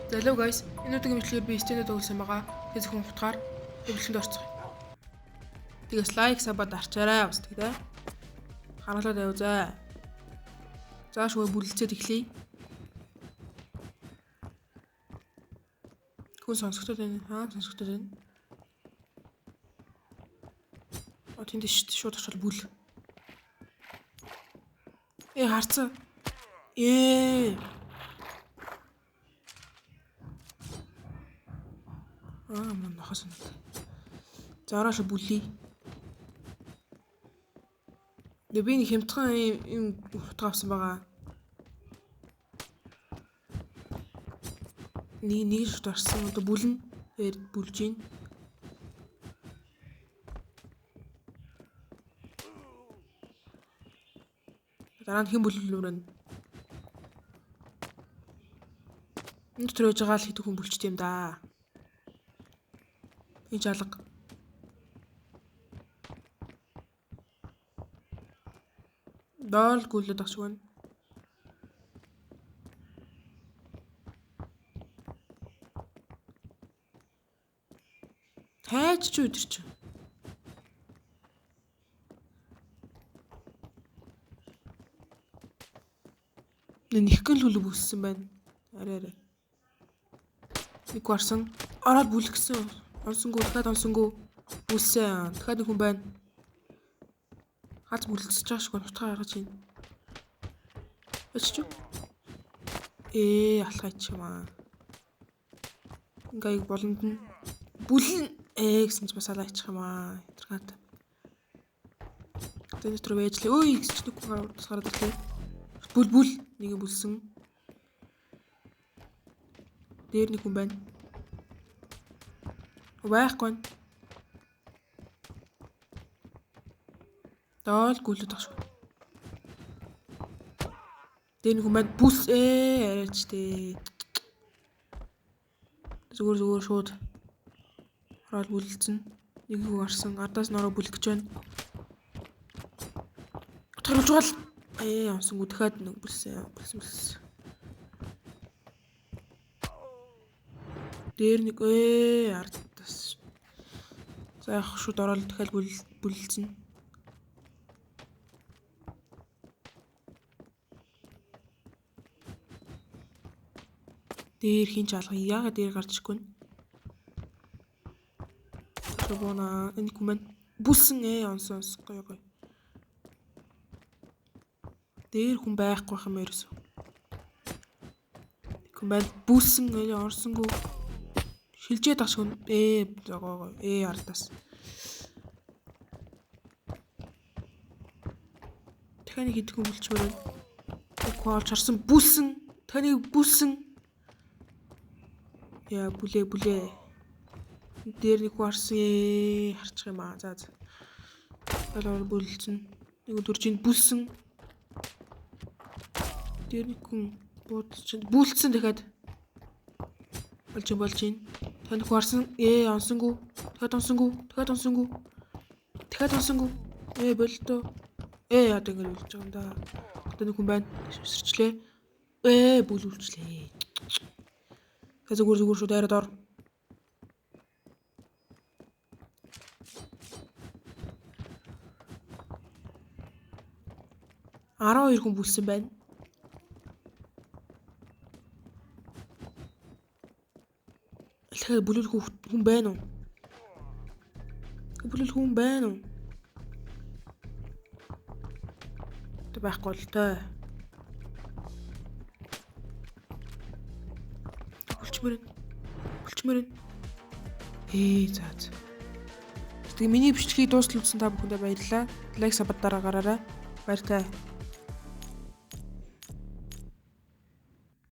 За hello guys. Энэ удаагийн бичлэгээр би стендээ тоглосон байгаа. Тэгээ зөвхөн хутгаар бичлэгэнд орцгоё. Тэгээс лайк саба дарчаарай бас тэг дээ. Харуулаад байв заа. Заашгүй бүлэлцээд эхлэе. Хүн сонсогдоод байна. Аа сонсогдоод байна. О тэнд шууд очвол бүл. Э харцсан. Ээ. Аа мөн нохос санаад. За ороошо бүлье. Тэгээ би нэг хямдхан юм хутгаа авсан байгаа. Нэг нэг шууд орсон. Одоо бүлнэ. Тэгээд бүлж гин. Дараа нь хэн бүлүүлмээр байна? Энэ дотор байж байгаа л хэд хүн бүлчт юм да. Энэ жалга. Доол гүйлээд ах шиг байна. Тайж ч өдр чи. Нэгхэн л хүлэг бүссэн байна. Арай арай. Нэг гарсан. Ороод бүлгсэн. Онсонгүй, дахиад онсонгүй. Бүлсэн. Дахиад нэг хүн байна. Хац бүлэлцэж байгаа шиг байна. Утгаа гаргаж байна. Очиж юу? Ээ, алхаач юм аа. Ингээ болонд нь бүлэн ээ гэсэн чи бас алаачих юм аа. Тэргаад. Тэр дотор вэжлээ. Ой, гэсэн чи нэг хүн гараад гараад ирлээ. Бүл бүл нэг юм бүлсэн. Дээр нэг хүн байна. Байхгүй байна. Доол гүйлээд ах шүү. Дээр нэг хүн байна. Бүс ээ арайч дээ. Зүгээр зүгээр шууд ороод бүлэлцэн. Нэг хүн гарсан. Ардаас нь ороо бүлэх гэж байна. Утгаар жугал ээ онсонгүй дахиад нэг бүлсэн. Бүлсэн бүлсэн. Дээр нэг ээ ардаас. За яг шууд ороод дахиад бүлэлцэн. Дээр хин ч алга яагаад дээр гарч ирэхгүй вэ? Бона энэ хүн бүлсэн ээ онсон онсон гоё гоё. Дээр хүн байхгүй юм ерөөсөө. Хүн байна бүлсэн ээ орсонгүй. Шилжээд ах шиг ээ гоё гоё ээ ардаас. Дахиад нэг хэдэн хүн бүлчмээр байна. Үгүй олж харсан бүлсэн. Дахиад нэг бүлсэн. Яа бүлээ бүлээ. Дээр нэг хүн харсан ээ харчих юм аа. За за. Далаар бүлэлцэн. Нэг өдөр чинь бүлсэн. Дээр нэг хүн буудалч бүлцсэн дахиад болж юм болж байна. Тань хүн харсан ээ онсонгүй. Дахиад онсонгүй. Дахиад онсонгүй. Дахиад онсонгүй. Ээ болдоо. Ээ яа ингэж үлж байгаа юм да. Одоо нэг хүн байна. Өсөрчлээ. Ээ бүл үлчлээ. Тэгээ зүгээр зүгээр шууд айраад ор. 12 хүн бүлсэн байна. Тэгэхээр бүлүүлэх хүн байна уу? Бүлүүлэх хүн байна уу? Тэг байхгүй л той. Бүлчмөр. Бүлчмөр. Ээ за за. Тэгээ миний бичлэгийг дуустал үзсэн та бүхэндээ баярлалаа. Лайк саб дараагаарай. Баяртай.